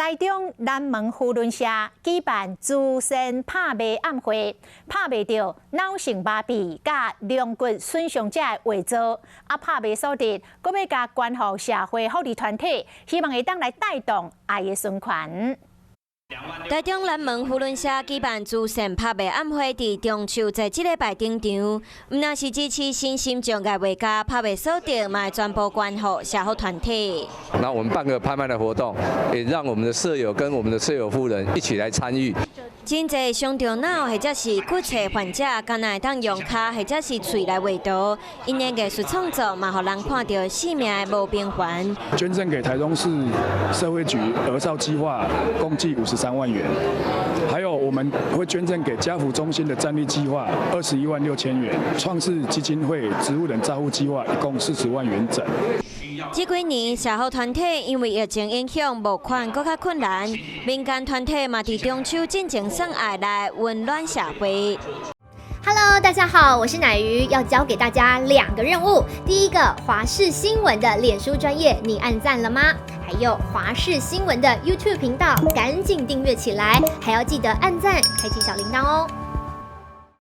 台中南門扶輪社舉辦慈善拍賣暗會，拍賣著腦性麻痹佮龍骨損傷者的畫作，啊拍賣所得，閣欲共捐予社會福利團體，希望會當來帶動愛的循環。台中南門扶輪社舉辦慈善拍賣暗會，佇中秋節這禮拜登場。毋但是支持身心障礙畫家拍賣所得，嘛會全部捐予社福團體。那我們辦個拍賣的活動，也讓我們的社友跟我們的社友夫人一起來參與。真濟傷著腦或者是骨折患者，敢若會當用跤或者是喙來畫圖，𪜶的藝術創作嘛，予人看著生命的無平凡。捐贈給台中市社會局兒少計劃，共計53萬元。還有我們會捐贈給家扶中心的站立計劃21萬6千元，創世基金會植物人照護計劃一共40萬元整。這幾年社福團體因為疫情影響募款閣較困難，民間團體嘛佇中秋進前送愛來溫暖社會。 Hello，大家好，我是乃瑜，要交給大家兩個任務。第一個，華視新聞的臉書專頁，你按讚了嗎？還有華視新聞的 YouTube 頻道，趕緊訂閱起來，還要記得按讚，開啟小鈴鐺哦。